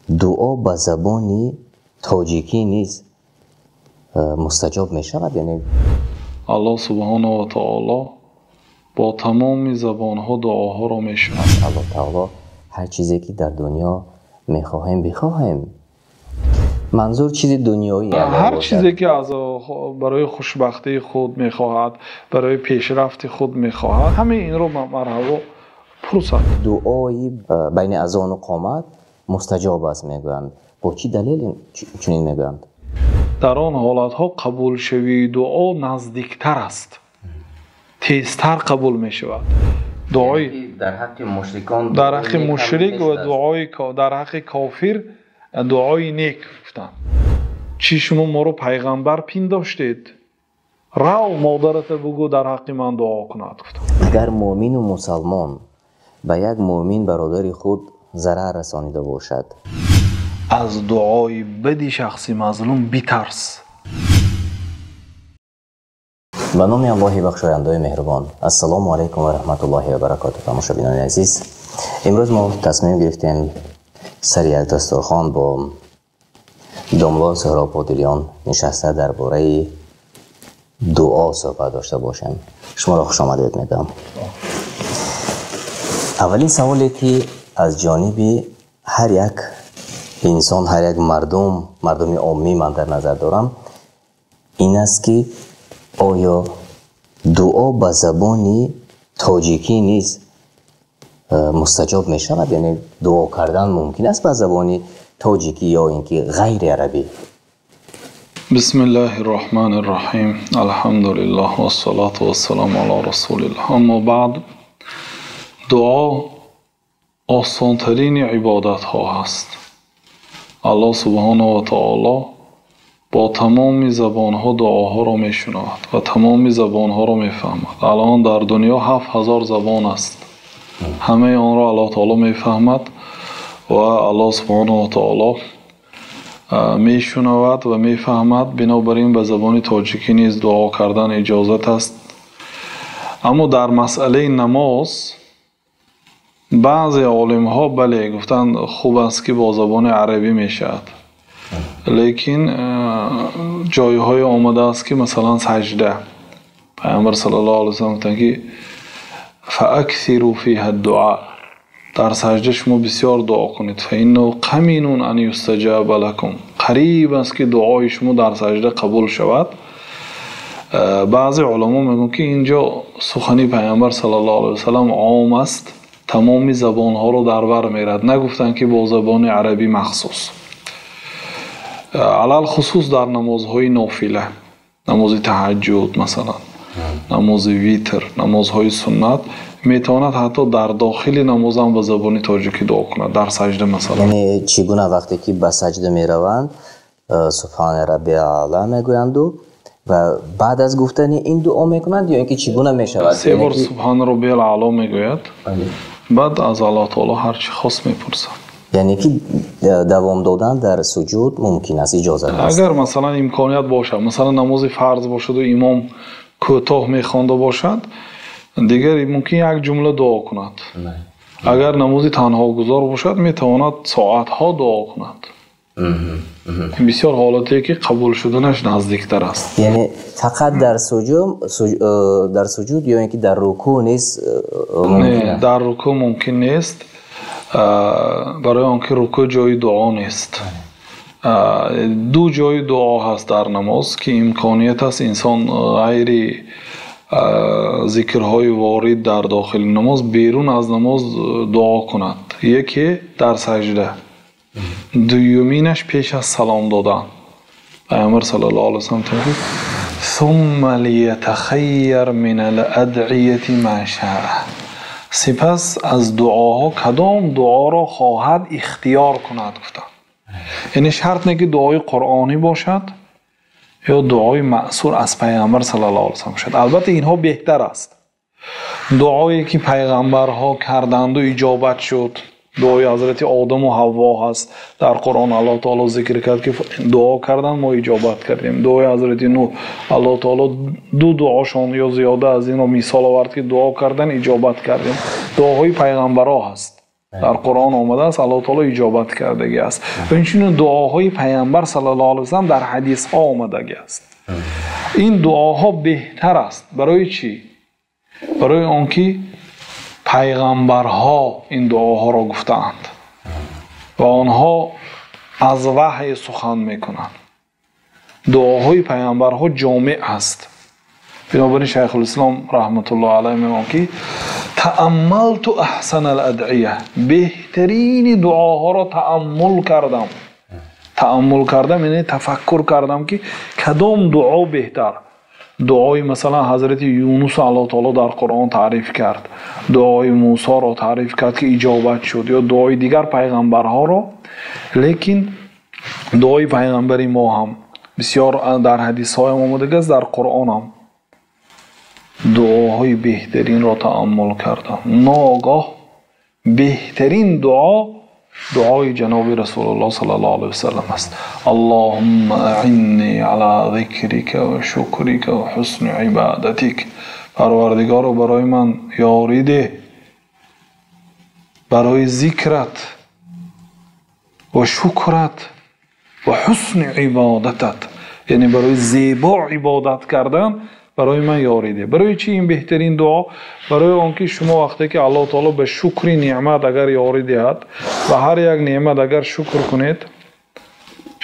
Дуо ба забони тоҷикӣ низ мустаҷоб мешавад? Яъне Аллоҳ субҳонаҳу ва таъоло бо тамоми забонҳо дуоҳоро мешунавад. Аллоҳ таъоло ҳар чизе ки дар дунё мехоҳем бихоҳем, манзур чизи дунёвӣ ҳар чизе ки аз барои хушбахтии худ мехоҳад, барои пешрафти худ мехоҳад, ҳамаи инро марҳало пурсад. Дуои байни азон ва қомат мустаҷоб аст мегӯянд. Бо чӣ далел чунин мегӯянд? Дар он ҳолатҳо қабулшавии дуо наздиктар аст, тезтар қабул мешавад. Дуои дар ҳаққи мушрикон, дар ҳаққи мушрик ва дуои дар ҳаққи кофир дуои нек гуфтанд. Чӣ шумо моро пайғамбар пиндоштед? Рав модарата бугӯ дар ҳаққи ман дуо кунад гуфтанд. Агар муъмину мусалмон ба як муъмин бародари худ зарар расонида бошад, аз дуои бади шахси мазлум битарс. Ба номи Аллоҳи бахшояндаи меҳрубон. Ассалому алайкум ва раҳматуллоҳи ва баракотуҳ. Тамошобинони азиз, имрӯз мо тасмим гирифтем сари як дастурхон бо домло Суҳроб Подилён нишаста дар бораи дуо суҳбат дошта бошем. Шуморо хуш омадед мегӯям. Аввалин саволе ки аз ҷониби ҳар як инсон, ҳар як мардум, мардуми оммӣ ман дар назар дорам, ин аст ки оё дуо ба забони тоҷикӣ низ мустаҷоб мешавад? Яъне дуо кардан мумкин аст ба забони тоҷикӣ ё ин ки ғайри арабӣ? Бисмиллаҳи рраҳмани рраҳим. Алҳамдулиллаҳ вассалату вассаламу ала расулиллаҳ. Аммо баъд, дуо осонтарини ибодатҳо ҳаст. Аллоҳ субҳонаҳу ва таъоло бо тамоми забонҳо дуоҳоро мешунавад ва тамоми забонҳоро мефаҳмад. Алон дар дунё 7000 забон аст. Ҳамаи онро Аллоҳ таъоло мефаҳмад ва Аллоҳ субҳонаҳу ва таъоло мешунавад ва мефаҳмад. Бинобар ин ба забони тоҷикӣ низ дуо кардан иҷозат аст. Аммо дар масъалаи намоз баъзе олимҳо бале гуфтанд хуб аст ки бо забони арабӣ мешавад, лекин ҷойҳое омадааст ки масалан саҷда, Пайғамбар саллаллоҳу алайҳи васаллам гуфтанд ки фааксиру фиҳа дуа, дар саҷда шумо бисёр дуо кунед, фаиннаҳу қаминун ан юстаҷаба лакум, қариб аст ки дуои шумо дар саҷда қабул шавад. Баъзе уламо мегӯянд ки инҷо сухани Пайғамбар саллаллоҳу алайҳи васаллам ом аст, тамоми забонҳоро дар бар мерад, нагуфтанд ки бо забони арабӣ махсус. Алалхусус дар намозҳои нофила, намози таҳаҷҷуд масалан, намози витр, намозҳои суннат метавонад ҳатто дар дохили намоз ҳам ба забони тоҷикӣ дуо кунад, дар саҷда масалан. Яъне чӣ гуна вақте ки ба саҷда мераванд, субҳана раббиял аъло мегӯянду ва баъд аз гуфтани ин дуо мекунанд ё ин ки чӣ гуна мешавад? Се бор субҳана раббиял аъло мегӯяд, баъд аз Аллоҳ таъоло ҳар чӣ хост мепурсад. Яъне ки давом додан дар суҷуд мумкин аст, иҷозат аст. Агар масалан имконият бошад, масалан намози фарз бошад ва имом кӯтоҳ мехонда бошад, дигар мумкин як ҷумла дуо кунад. Агар намози танҳогузор бошад, метавонад соатҳо дуо кунад. Бисёр ҳолате ки қабул шуданаш наздиктар аст. Яъне фақат дар суҷуд ё ин ки дар рукӯъ низ мумкин аст? Не, дар рукӯъ мумкин нест, барои он ки рукӯъ ҷои дуо нест. Ду ҷои дуо ҳаст дар намоз ки имконият аст инсон ғайри зикрҳои ворид дар дохили намоз берун аз намоз дуо кунад. Яке дар саҷда, дуюминаш пеш аз салом додан. Пайғамбар саллаллоҳу алайҳи васаллам фармуд: сумма лиятахайяр минал адъияти ма шаа. Сипас аз дуоҳо кадом дуоро хоҳад ихтиёр кунад гуфтанд. Яъне шарт не ки дуои қуръонӣ бошад ё дуои маъсур аз Пайғамбар саллаллоҳу алайҳи васаллам бошад. Албатта инҳо беҳтар аст. Дуое ки пайғамбарҳо карданду иҷобат шуд, дуои ҳазрати Одаму Ҳавво ҳаст дар Қуръон, Аллоҳ таъоло зикр кард ки дуо кардан мо иҷобат кардем. Дуои ҳазрати Нуҳ, Аллоҳ таъоло ду дуошон ё зиёда аз инро мисол овард ки дуо кардан иҷобат кардем. Дуоҳои пайғамбарҳо ҳаст. Дар Қуръон омадааст, Аллоҳ таоло иҷобат кардагӣ аст. Ва инчунин дуоҳои Пайғамбар саллаллоҳу алайҳи васаллам дар ҳадисҳо омадагӣ аст. Ин дуоҳо беҳтар аст. Барои чӣ? Барои он ки пайғамбарҳо ин дуоҳоро гуфтаанд ва онҳо аз ваҳй сухан мекунанд. Дуоҳои пайғамбарҳо ҷомеъ аст. Бинобар ин Шайхулислом раҳматуллоҳи алайҳ мегӯяд ки тааммалту аҳсанал адъия, беҳтарини дуоҳоро тааммул кардам. Тааммул кардам яъне тафаккур кардам ки кадом дуо беҳтар. Дуои масалан ҳазрати Юнус Аллоҳ таоло дар Қуръон таъриф кард, дуои Мусоро таъриф кард ки иҷобат шуд, ё дуои дигар пайғамбарҳоро. Лекин дуои пайғамбари мо ҳам бисёр дар ҳадисҳоям омадагиаст, дар Қуръон ҳам дуоҳои беҳтаринро тааммул кардам. Ногоҳ беҳтарин дуо дуои ҷаноби Расулуллоҳ саллаллоҳу алайҳи васаллам аст. Аллоҳумма аинни ала зикрика ва шукрика ва ҳусни ибадатик. Парвардигоро, барои ман ёрӣ деҳ барои зикрат ва шукрат ва ҳусни ибодатат, яъне барои зебо ибодат кардан барои ман ёрӣ деҳ. Барои чӣ ин беҳтарин дуо? Барои он ки шумо вақте ки Аллоҳ таоло ба шукри неъмат агар ёрӣ диҳад ва ҳар як неъмат агар шукр кунед,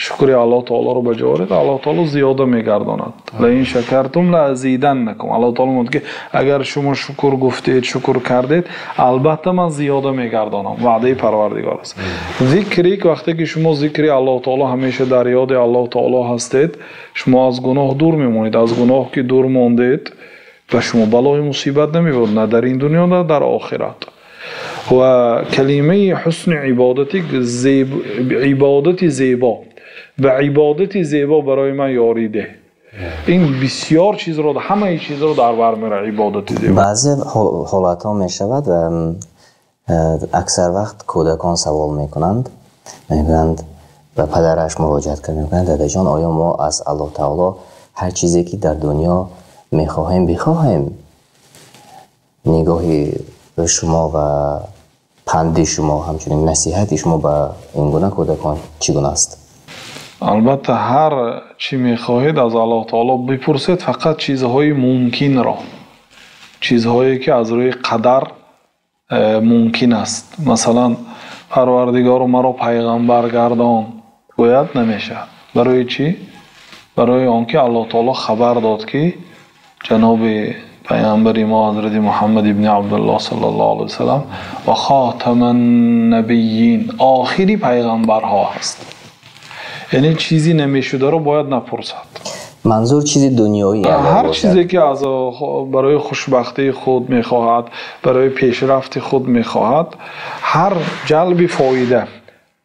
шукри Аллоҳ таолоро ба ҷо оред, Аллоҳ таоло зиёда мегардонад. Лаин шакартум лаазиданнакум. Аллоҳ таоло мегӯяд ки агар шумо шукр гуфтед, шукр кардед, албатта ман зиёда мегардонам. Ваъдаи Парвардигор аст. Зикри вақте ки шумо зикри Аллоҳ таоло ҳамеша дар ёди Аллоҳ таоло ҳастед, шумо аз гуноҳ дур мемонед. Аз гуноҳ ки дур мондед, ба шумо балои мусибат намеояд, на дар ин дунё, на дар охират. Ва калимаи ҳусни ибодати, ибодати зебо, ба ибодати зебо барои ман ёрӣ деҳ. Ин бисёр чизро, ҳамаи чизро дар бар мегирад ибодати зебо. Баъзе ҳолатҳо мешавад ва аксар вақт кӯдакон савол мекунанд, мегӯянд ба падараш муроҷиат карда мегӯянд: дадаҷон, оё мо аз Аллоҳ таоло ҳар чизе ки дар дунё мехоҳем бихоҳем? Нигоҳи шумо ва панди шумо, ҳамчунин насиҳати шумо ба ин гуна кӯдакон чӣ гуна аст? Албатта ҳар чӣ мехоҳед аз Аллоҳ таоло бипурсед, фақат чизҳои мумкинро, чизҳое ки аз рӯи қадар мумкин аст. Масалан, Парвардигоро маро пайғамбар гардон гӯяд, намешавад. Барои чӣ? Барои он ки Аллоҳ таоло хабар дод ки ҷаноби пайғамбари мо ҳазрати Муҳаммад ибни Абдуллоҳ саллаллоҳу алайҳи васаллам ва хотаман набийин, охири пайғамбарҳо ҳаст. Яъне чизи намешударо бояд напурсад. Манзур чизи дунёӣ ҳар чизе ки аз барои хушбахтии худ мехоҳад, барои пешрафти худ мехоҳад, ҳар ҷалби фоида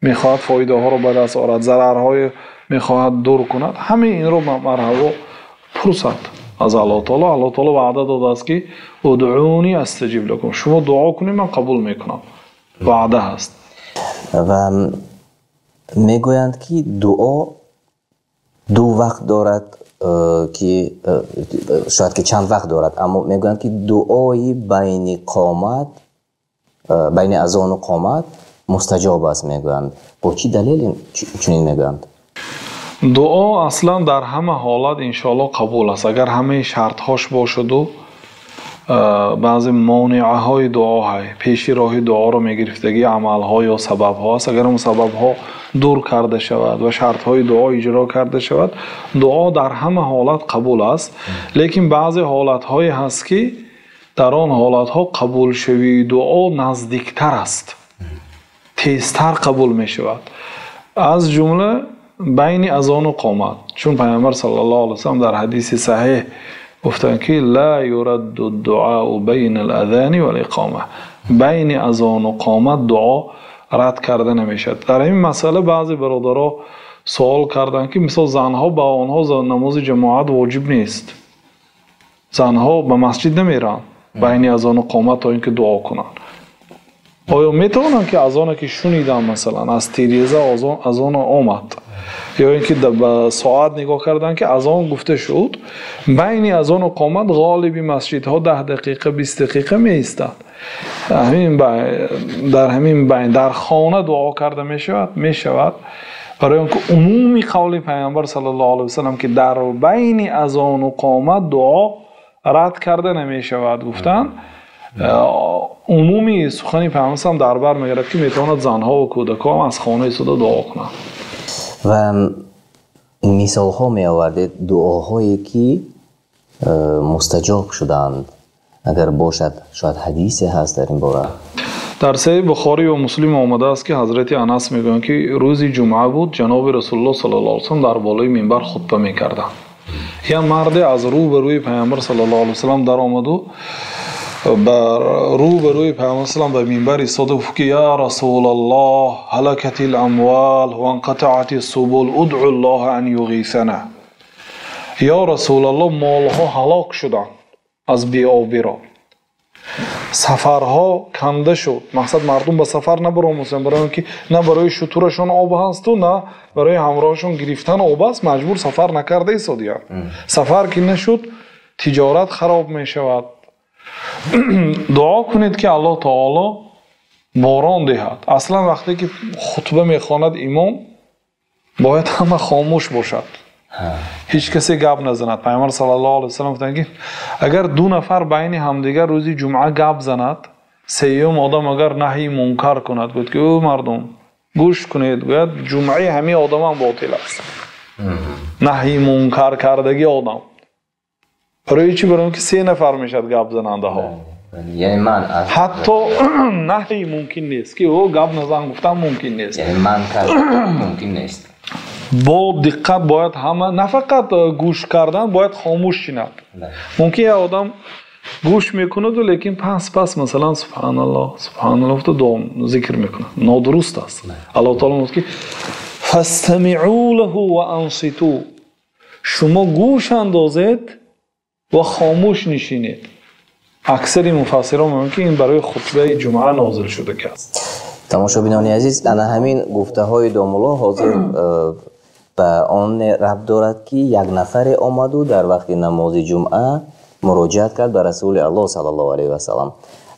мехоҳад, фоидаҳоро ба даст орад, зарарҳои мехоҳад дур кунад, ҳамаи инро марҳабо пурсад аз Аллоҳ таоло. Аллоҳ таоло ваъда додааст ки удъуни астаҷиб лакум, шумо дуо кунед, ман қабул мекунам. Ваъда ҳаст. Ва мегӯянд ки дуо ду вақт дорад, ки шояд ки чанд вақт дорад, аммо мегӯянд ки дуои байни қомат, байни азону қомат мустаҷоб аст, мегӯянд. Бо чӣ далел чунин мегӯянд? Дуо аслан дар ҳама ҳолат иншоаллоҳ қабул аст, агар ҳамаи шартҳош бошаду баъзе монеаҳои дуо ҳай, пеши роҳи дуоро мегирифтагии амалҳо ё сабабҳо аст. Агар он сабабҳо дур карда шавад ва шартҳои дуо иҷро карда шавад, дуо дар ҳама ҳолат қабул аст. Лекин баъзе ҳолатҳое ҳаст ки дар он ҳолатҳо қабулшавии дуо наздиктар аст, тезтар қабул мешавад. Аз ҷумла байни азону қомат, чун Пайғамбар саллаллоҳу алайҳи васаллам дар ҳадиси саҳеҳ гуфтанд ки ла юрадду дуау байна ал-азани вал-иқома, байни азону қомат дуо рад карда намешавад. Дар ин масъала баъзе бародаро суол карданд ки мисол занҳо ба онҳо намози ҷамоат воҷиб нест, занҳо ба масҷид намеранд байни азону қомат то ин ки дуо кунанд. Оё метавонанд ки азоне ки шуниданд, масалан аз тиреза азон омад, Ё ин ки ба соат нигоҳ кардан, ки азон гуфта шуд, байни азон ва қомат ғолиби масҷидҳо 10 дақиқа, 20 дақиқа меистад. Дар ҳамин байн дар хона дуо карда мешавад, мешавад. Барои он ки умуми қавли Паёмбар саллаллоҳу алайҳи васаллам, ки дар байни азон ва қомат дуо рад карда намешавад, гуфтанд, умуми сухани Паёмбар ҳам дар бар мегирад, ки метавонад занҳо ва кӯдакон аз хона истода дуо кунанд. Ва мисолҳо меовардед, дуоҳое ки мустаҷоб шуданд, агар бошад, шояд ҳадисе ҳаст дар ин бора. Дар Саҳеҳи Бухорӣ ва Муслим омадааст, ки Ҳазрати Анас мегӯянд, ки рӯзи ҷумъа буд, ҷаноби Расулуллоҳ саллаллоҳу алайҳи васаллам дар болои минбар хутба мекарданд. Як марде аз рӯ ба рӯи Паёмбар саллаллоҳу алайҳи васаллам даромад ва ба рӯ ба рӯи Паёмбар саллаллоҳу алайҳи васаллам ба минбар истода гуфт, ки ё Расулаллоҳ, ҳалакатил амвол ва инқатаатис субул, удъуллоҳа ан юғисана. Ё Расулаллоҳ, молҳо ҳалок шуданд аз беобиро, сафарҳо канда шуд. Мақсад мардум ба сафар набаромаданд, барои он ки на барои шутурашон об ҳаст ва на барои ҳамроҳашон гирифтан об аст, маҷбур сафар накарда истодиянд. Сафар ки нашуд, тиҷорат хароб мешавад. Дуо кунед, ки Аллоҳ таоло борон диҳад. Аслан вақте ки хутба мехонад имом, бояд ҳама хомӯш бошад, ҳеҷ касе гап назанад. Паёмбар саллаллоҳу алайҳи васаллам гуфтанд, ки агар ду нафар байни ҳамдигар рӯзи ҷумъа гап занад, сеюм одам агар наҳйи мункар кунад, гуфт ки ӯ мардум гӯш кунед, гӯяд ҷумъаи ҳамаи одам ҳам ботил аст. Наҳйи мункар кардагии одам. Барои чӣ? Барои он ки се нафар мешавад гап занандаҳо. Яъне ман аз ҳатто наҳй мумкин нест, ки ӯ гап назан гуфтан мумкин нест. Яъне ман кардан мумкин нест. Бо диққат бояд ҳама, на фақат гӯш кардан, бояд хомӯш шинад. Мумкин як одам гӯш мекунад, лекин пас масалан субҳаналлоҳ, субҳаналлоҳ гуфта дуо зикр мекунад. Нодуруст аст. Аллоҳ таоло мегӯяд, ки фастамиъу лаҳу ва анситу, шумо гӯш андозед ва хомӯш нишинед. Аксари муфассирон мегӯянд, ки ин барои хутбаи ҷумъа нозил шуда аст. Тамошобинони азиз, ана ҳамин гуфтаҳои домулло ҳозир ба он рабт дорад, ки як нафаре омаду дар вақти намози ҷумъа муроҷиат кард ба Расули Аллоҳ саллаллоҳу алайҳи васаллам.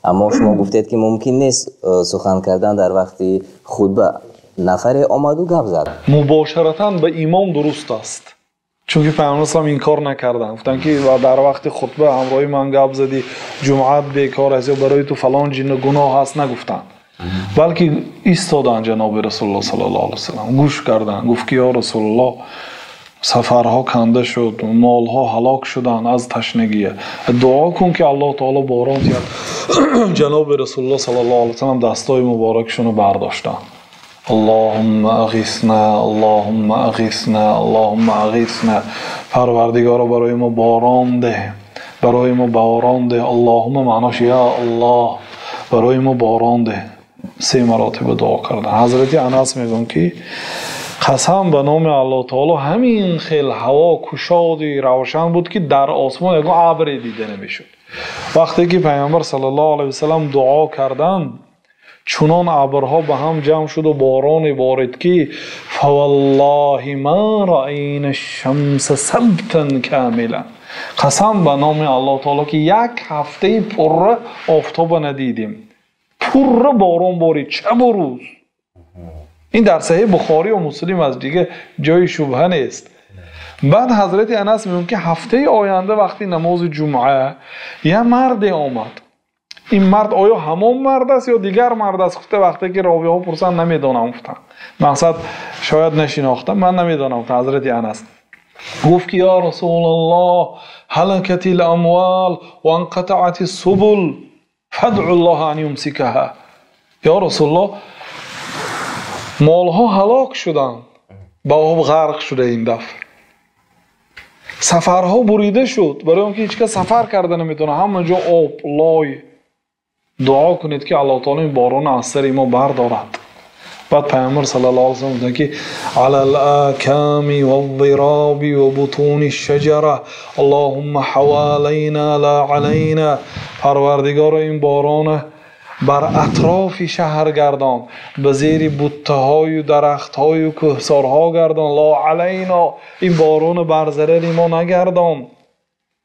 Аммо шумо гуфтед, ки мумкин нест сухан кардан дар вақти хутба. Нафаре омаду гап зад. Мубошаратан ба имом дуруст аст, чунки Паёмбар саллаллоҳу алайҳи васаллам инкор накарданд. Гуфтанд, ки дар вақти хутба ҳамроҳи ман гап задӣ, ҷумъат бекор аст ё барои ту фалон ҷин гуноҳ аст, нагуфтанд, балки истоданд ҷаноби Расулуллоҳ саллаллоҳу алайҳи васаллам, гӯш карданд. Гуфт, ки ё Расулуллоҳ, сафарҳо канда шуд, молҳо ҳалок шуданд аз ташнагӣ, дуо кун, ки Аллоҳ таоло борон диҳад. Ҷаноби Расулуллоҳ саллаллоҳу алайҳи васаллам дастҳои муборакашонро бардоштанд. Аллоҳумма ағисна, Аллоҳумма ағисна, Аллоҳумма ағисна. Парвардигоро, барои мо борон деҳ, барои мо борон деҳ. Аллоҳумма маънош ё Аллоҳ, барои мо борон деҳ. Се маротиба дуо карданд. Ҳазрати Анас мегӯянд, ки қасам ба номи Аллоҳ таоло, ҳамин хел ҳаво кушоди равшан буд, ки дар осмон ягон абре дида намешуд. Вақте ки Паёмбар саллаллоҳу алайҳи васаллам дуо карданд, чунон абрҳо ба ҳам ҷамъ шуд ва бороне борид, ки фаваллоҳи ма раайна шамса сабтан комила. Қасам ба номи Аллоҳ таоло, ки як ҳафтаи пурра офтоба надидем. Пурра борон борид, шабу рӯз. Ин дар Саҳеҳи Бухорӣ ва Муслим аст, дигар ҷои шубҳа нест. Баъд Ҳазрати Анас мегӯянд, ки ҳафтаи оянда вақти намози ҷумъа як марде омад. Ин мард оё ҳамон мард аст ё дигар мард аст? Гуфта вақте ки ровиҳо пурсанд, намедонам гуфтанд. Мақсад шояд нашинохтам, ман намедонам гуфта Ҳазрати Анас. Гуфт, ки ё Расулаллоҳ, ҳалакатил амвол ва инқатаатис субул, фадъуллоҳа ан юмсикаҳа. Ё Расулуллоҳ, молҳо ҳалок шуданд, ба об ғарқ шуда ин дафъа. Сафарҳо бурида шуд, барои он ки ҳеҷ кас сафар карда наметавонад, ҳама ҷо об, лой. Дуо кунед, ки Аллоҳ таоло ин боронро аз сари мо бардорад. Баъд Паёмбар саллаллоҳу алайҳи васаллам гуфтанд, ки алал аками валзироби ва бутуни шаҷара, Аллоҳумма ҳавалайна ла алайна. Парвардигоро, ин борона Бар атрофи шаҳр гардон, ба зери буттаҳою дарахтҳою кӯҳсорҳо гардон. Ло алайно, ин борон бар зарари мо нагардон.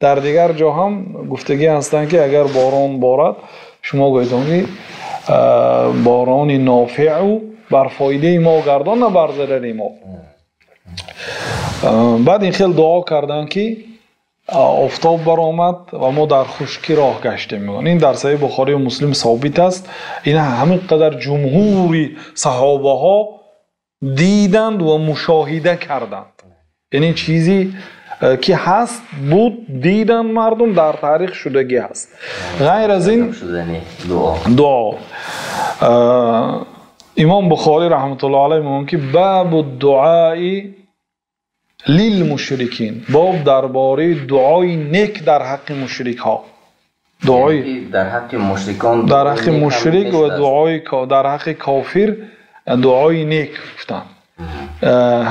Дар дигар ҷо ҳам гуфтагӣ ҳастанд, ки агар борон борад, шумо гӯедон, ки борони нофеъу бар фоидаи мо гардон, на бар зарари мо. Баъд ин хел дуо карданд, ки офтоб баромад ва мо дар хушкӣ роҳ гаштем. Ин дар Саҳеҳи Бухорӣ ва Муслим собит аст. Ин ҳамин қадар ҷумҳури саҳобаҳо диданд ва мушоҳида карданд. Яъне чизе ки ҳаст, буд, диданд мардум, дар таърих шудагӣ ҳаст. Ғайр аз ин дуо. Имом Бухорӣ раҳматуллоҳи алайҳи мегӯянд, ки бабу дуои лилмушрикин, боб дар бораи дуои нек дар ҳаққи мушрикҳо. Дуои дар ҳаққи мушрикон, дар ҳаққи мушрик ва дуои дар ҳаққи кофир дуои нек гуфтанд.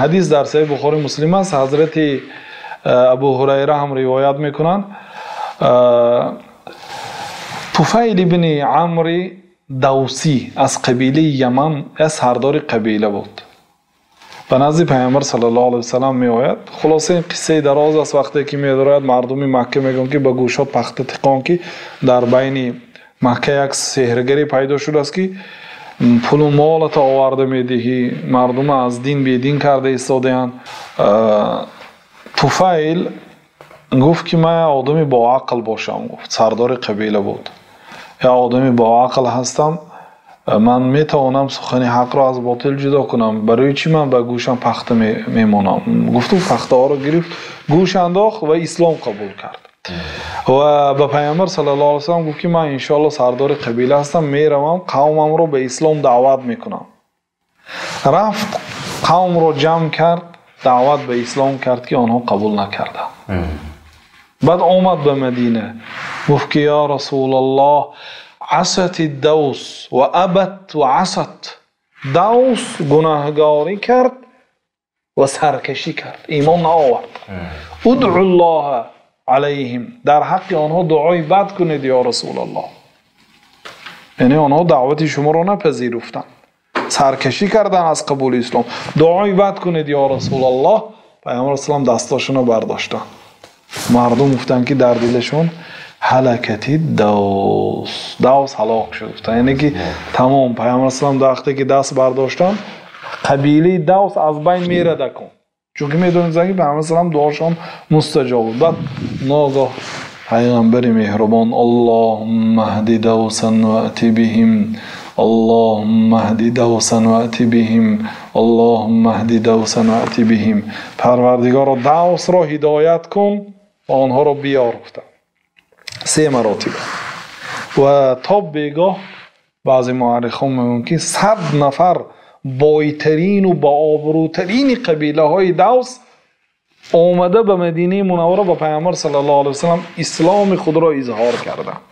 Ҳадис дар Саҳеҳи Бухорӣ Муслим аст. Ҳазрати Абу Ҳурайра ҳам ривоят мекунанд. Туфайл ибни Амри Давсӣ аз қабилаи Яман, аз сардори қабила буд. Ба назди Паёмбар саллаллоҳу алайҳи васаллам меояд. Хулоса ин қиссаи дароз аст. Вақте ки медорад, мардуми Макка мегӯянд, ки ба гӯшҳо пахта тиқон, ки дар байни Макка як сеҳргаре пайдо шудааст, ки пулу молата оварда медиҳӣ, мардума аз дин бедин карда истодаанд. Туфайл гуфт, ки ман одами боақл бошам, гуфт, сардори қабила буд. Я одами боақл ҳастам, ман метавонам сухани ҳақро аз ботил ҷудо кунам. Барои чӣ ман ба гӯшам пахта мемонам? Гуфту пахтаҳоро гирифт, гӯш андохт ва ислом қабул кард. Ва ба Паёмбар саллаллоҳу алайҳи васаллам гуфт, ки ман иншоаллоҳ сардори қабила ҳастам, меравам қавмамро ба ислом даъват мекунам. Рафт, қавмро ҷамъ кард, даъват ба ислом кард, ки онҳо қабул накарданд. Баъд омад ба Мадина, гуфт, ки ё Расулаллоҳ, асат давс ва абат ва асат. Давс гунаҳгорӣ кард ва саркашӣ кард, имон наовард. Удъуллоҳа алайҳим, дар ҳаққи онҳо дуои бад кунед ё Расулаллоҳ. Яъне онҳо даъвати шуморо напазируфтанд, саркашӣ карданд аз қабули ислом. Дуои бад кунед ё Расулаллоҳ. Паёмбар саллаллоҳу дастошонро бардоштанд. Мардум гуфтанд, ки дар дилашон ҳалакати давс, давс ҳалок шуд. Яъне ки тамом, Паёмбар саллаллоҳу вақте ки даст бардоштанд, қабилаи давс аз байн мерада кун. Чунки медонед, ки Паёмбар саллаллоҳу дуошон мустаҷоб буд. Баъд ногоҳ Паёмбари меҳрубон Аллоҳумма ҳди давсан ваъти биҳим, Аллоҳумма ҳди давсан ваъти биҳим, Аллоҳумма ҳди давсан ваъти биҳим. Парвардигоро, давсро ҳидоят кун ва онҳоро биёр, гуфтанд. Се маротиба. Ва то бегоҳ баъзе муаррихон мегӯянд, ки 100 нафар бойтарину бообрӯтарини қабилаҳои давс омада ба Мадинаи Мунаввара ба Паёмбар саллаллоҳу алайҳи васаллам исломи худро изҳор карданд.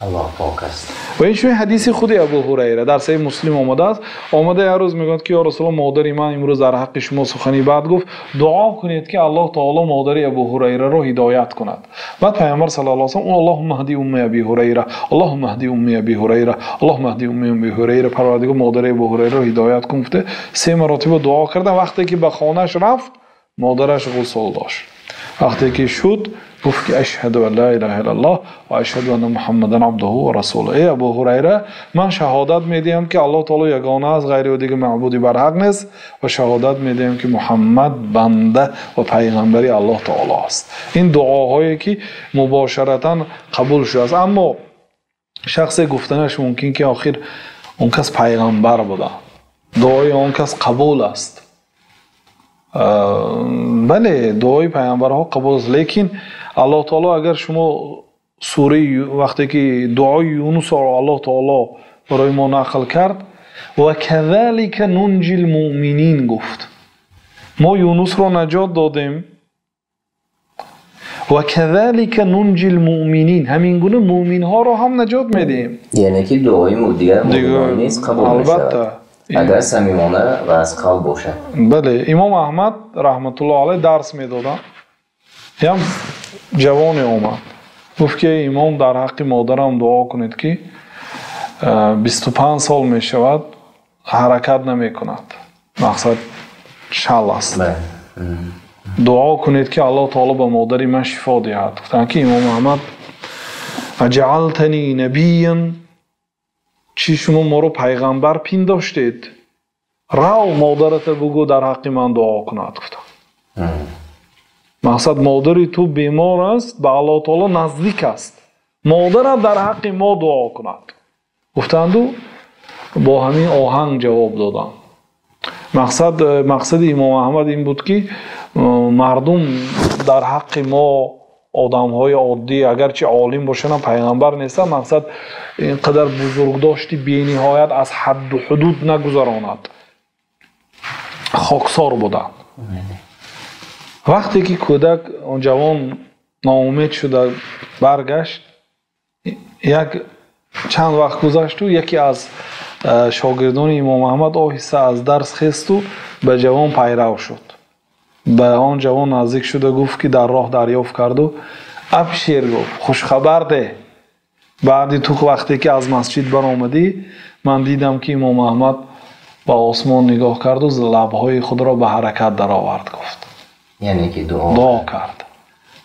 Аллоҳ пок аст. Ва ин чунин ҳадиси худи Абу Ҳурайра дар Саҳеҳи Муслим омадааст. Омада як рӯз мегӯяд, ки ё Расулуллоҳ, модари ман имрӯз дар ҳаққи шумо сухани бад гуфт, дуо кунед, ки Аллоҳ таоло модари Абу Ҳурайраро ҳидоят кунад. Баъд Паёмбар саллаллоҳу алайҳи васаллам Аллоҳумма ҳди умми Аби Ҳурайра, Аллоҳумма ҳди умми Аби Ҳурайра, Аллоҳумма ҳди умми Аби Ҳурайра, Парвардигор модари Абу Ҳурайраро ҳидоят кун гуфта се маротиба дуо карда. Вақте ки ба хонааш рафт, модараш ғусл дошт. Вақте ки шуд, гуфт, ки ашҳаду ан ла илаҳа иллаллоҳ ва ашҳаду анна муҳаммадан абдуҳу ва расулуҳ. Эй Абу Ҳурайра, ман шаҳодат медиҳам, ки Аллоҳ таоло ягона аст, ғайри ӯ дигар маъбуди барҳақ нест, ва шаҳодат медиҳам, ки Муҳаммад банда ва пайғамбари Аллоҳ таоло аст. Ин дуоҳое ки мубошаратан қабул шудааст. Аммо шахсе гуфтанаш мумкин, ки охир он кас пайғамбар буда, дуои он кас қабул аст. Бале, дуои пайғамбарҳо қабул аст, лекин Аллоҳ таоло агар шумо сураи вақте ки дуои Юнусро Аллоҳ таоло барои мо нақл кард, ва казалика нунҷил муъминин гуфт. Мо Юнусро наҷот додем, ва казалика нунҷил муъминин, ҳамин гуна муъминҳоро ҳам наҷот медиҳем. Яъне ки дуои дигар муъминон низ қабул мешавад. Албатта. Агар самимона ва аз қалб бошад. Бале, Имом Аҳмад раҳматуллоҳ алайҳ дарс медоданд. Ям ҷавоне омад. Гуфт, ки имом, дар ҳаққи модарам дуо кунед, ки 25 сол мешавад, ҳаракат намекунад, мақсад шал аст. Дуо кунед, ки Аллоҳ таоло ба модари ман шифо диҳад. Гуфтанд, ки Имом Аҳмад: аҷаалтани набиян, чӣ шумо моро пайғамбар пиндоштед? Рав, модарата бугӯ, дар ҳаққи ман дуо кунад, гуфтанд. Мақсад, модари ту бемор аст, ба Аллоҳ таоло наздик аст, модарат дар ҳаққи мо дуо кунад, гуфтанду бо ҳамин оҳанг ҷавоб доданд. Мақсади Имом Аҳмад ин буд, ки мардум дар ҳаққи мо, одамҳои оддӣ, агарчи олим бошанд, пайғамбар нестанд, мақсад ин қадар бузургдошти бениҳоят аз ҳадду ҳудуд нагузаронад, хоксор буданд. Вақте ки кӯдак, он ҷавон ноумед шуда баргашт, як чанд вақт гузашту яке аз шогирдони Имом Аҳмад оҳиста аз дарс хесту ба ҷавон пайрав шуд. Ба он ҷавон наздик шуда гуфт, ки дар роҳ дарёфт карду: абшир, гуфт, хушхабар деҳ, баъди ту вақте ки аз масҷид баромадӣ, ман дидам, ки Имом Аҳмад ба осмон нигоҳ карду лабҳои худро ба ҳаракат даровард, гуфт. Яъне ки дуо кард.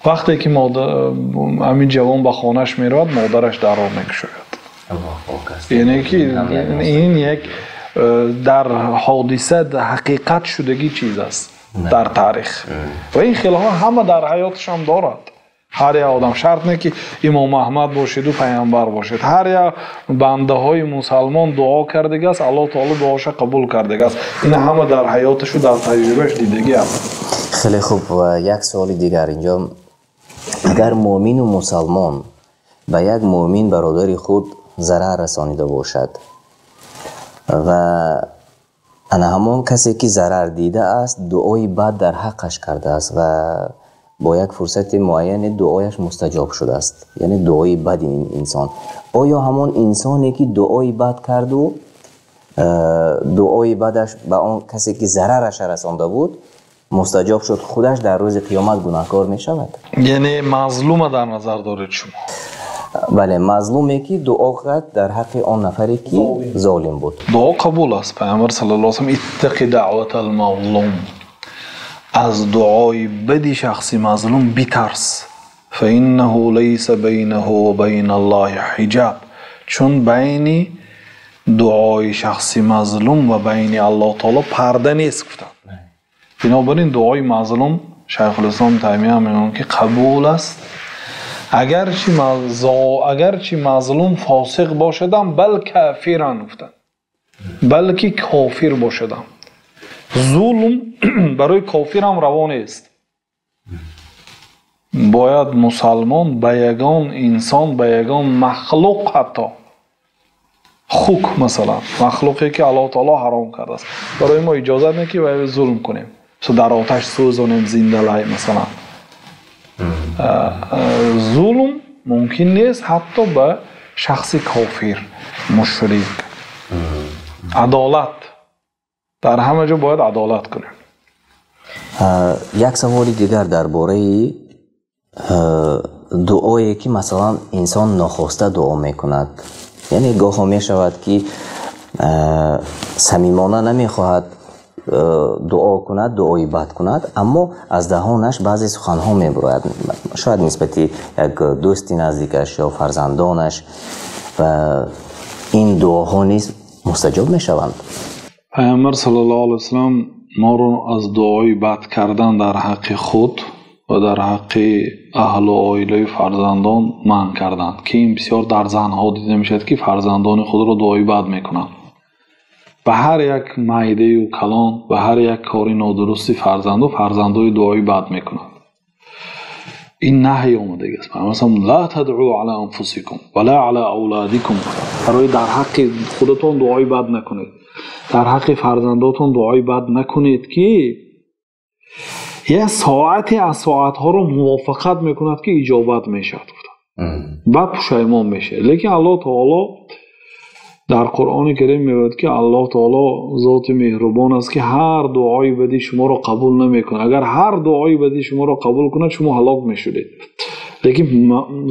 Вақте ки ҳамин ҷавон ба хонааш меравад, модараш дарро мекушояд. Яъне ки ин як дар ҳодиса ҳақиқат шудагӣ чиз аст дар таърих ва ин хелҳо ҳама дар ҳаёташам дорад. Ҳар як одам, шарт не ки Имом Аҳмад бошеду пайғамбар бошед, ҳар як бандаҳои мусалмон дуо кардагиаст, Аллоҳ таоло дуоша қабул кардагиаст. Ин ҳама дар ҳаёташу дар таҷрибааш дидагӣ аст. Хеле хуб. Ва як суоли дигар инҷо: агар муъмину мусалмон ба як муъмин бародари худ зарар расонида бошад ва ана ҳамон касе ки зарар дидааст дуои бад дар ҳаққаш кардааст ва бо як фурсати муайяне дуояш мустаҷоб шудааст, яъне дуои бади ин инсон, оё ҳамон инсоне ки дуои бад карду дуои бадаш ба он касе ки зарараша расонда буд мустаҷоб шуд, худаш дар рӯзи қиёмат гунаҳкор мешавад? Яъне мазлума дар назар доред шумо? Бале, мазлуме ки дуо кард дар ҳаққи он нафаре ки золим буд. Дуо қабул аст. Пайғамбар саллаллоҳу алайҳи васаллам: иттақи даъватал мазлум, аз дуои бади шахси мазлум битарс, фаиннаҳу лайса байнаҳу ва байна Аллоҳи ҳиҷаб, чун байни дуои шахси мазлум ва байни Аллоҳ таоло парда нест, гуфтанд. Бинобар ин дуои мазлум, Шайхулислом Таймия мегӯянд, ки қабул аст, агарчи мазлум фосиқ бошадам, бал кафиран, гуфтанд, балки кофир бошадам. Зулм барои кофирам раво нест. Бояд мусалмон ба ягон инсон, ба ягон махлуқ, ҳатто хук масалан, махлуқе ки Аллоҳ таоло ҳаром кардааст, барои мо иҷозат не ки ба зулм кунем, дар оташ сӯзонем зиндалай масалан. Зулм мумкин нест ҳатто ба шахси кофир, мушрик. Адолат дар ҳама ҷо бояд адолат кунем. Як саволи дигар дар бораи дуое ки масалан инсон нохоста дуо мекунад, яъне гоҳо мешавад ки самимона намехоҳад дуо кунад, дуои бад кунад, аммо аз даҳонаш баъзе суханҳо мебурояд, шояд нисбати як дӯсти наздикаш ё фарзандонаш, ва ин дуоҳо низ мустаҷоб мешаванд? Пайғамбар саллаллоҳу алайҳи васаллам моро аз дуои бад кардан дар ҳаққи худ ва дар ҳаққи аҳлу оилаю фарзандон манъ карданд, ки ин бисёр дар занҳо дида мешавад, ки фарзандони худро дуои бад мекунанд. Ба ҳар як майдаю калон, ба ҳар як кори нодурусти фарзанду фарзандои дуои бад мекунанд. Ин наҳй омадагиаст. Пайғамбар саллаллоҳу ла тадъу ала анфусикум ва ла ала авладикум, барои дар ҳаққи худатон дуои бад накунед, дар ҳаққи фарзандотон дуои бад накунед, ки як соате аз соатҳоро мувофиқат мекунад, ки иҷобат мешавад, баъд пушаймон мешавад. Лекин Аллоҳ таоло дар Қуръони Карим мегӯяд, ки Аллоҳ таоло зоти меҳрубон аст, ки ҳар дуои бади шуморо қабул намекунад. Агар ҳар дуои бади шуморо қабул кунад, шумо ҳалок мешудед. Лекин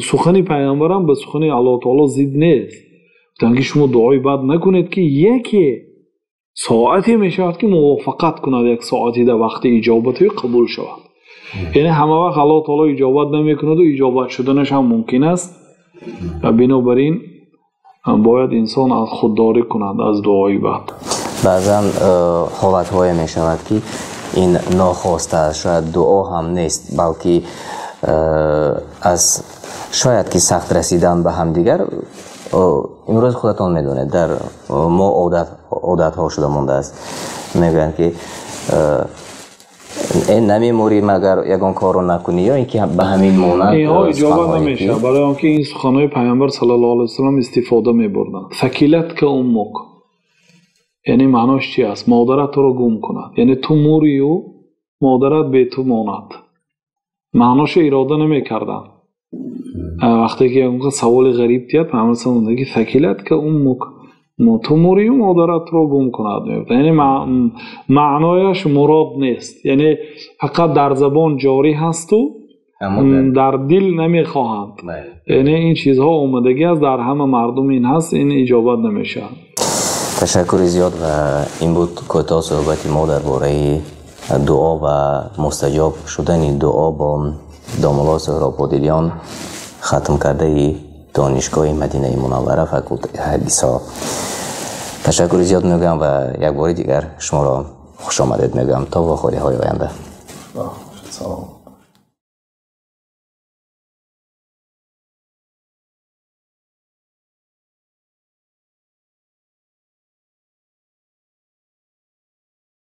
сухани пайғамбарам ба сухани Аллоҳ таоло зид нест. Гуфтанд, ки шумо дуои бад накунед, ки яке соате мешавад, ки мувофиқат кунад, як соате дар вақти иҷобат қабул шавад. Яъне ҳама вақт Аллоҳ таоло иҷобат намекунад ва иҷобат шуданаш ҳам мумкин аст. Ва бинобар ин бояд инсон аз худдорӣ кунад аз дуои бад. Баъзан ҳолатҳое мешавад, ки ин нохоста аст, шояд дуо ҳам нест, балки аз шояд ки сахт расидан ба ҳамдигар. Имрӯз худатон медонед, дар мо одатҳо шуда мондааст, мегӯянд, ки намемурӣ, магар ягон корро накунӣ, ё ин ки ба ҳамин монанд. Инҳо иҷобат намешавад, барои он ки ин суханҳои Пайғамбар саллаллоҳу алайҳи васаллам истифода мебурданд. Сакилатка уммук, яъне маънош чи аст? Модарат туро гум кунад, яъне ту мурию модарат бе ту монад. Маъношо ирода намекарданд. Вақте ки ягон саволи ғариб диҳад, Пайғамбар саллаллоҳу алайҳи васаллам мегӯяд, сакилатка уммук, ту мурию модарат туро гум кунад. Яъне маънояш мурод нест, яъне фақат дар забон ҷорӣ ҳасту дар дил намехоҳанд. Яъне ин чизҳо омадагӣ аст, дар ҳама мардум ин ҳаст, ин иҷобат намешавад. Ташаккури зиёд, ва ин буд кӯтоҳ суҳбати мо дар бораи дуо ва мустаҷоб шудани дуо бо домулло Суҳроб Бодилиён, хатмкардаи Донишгоҳи Мадинаи Мунаввара, факултаи ҳадисҳо. Ташаккури зиёд мегӯям ва як бори дигар шуморо хушомадед мегӯям. То вохӯриҳои оянда. Салом.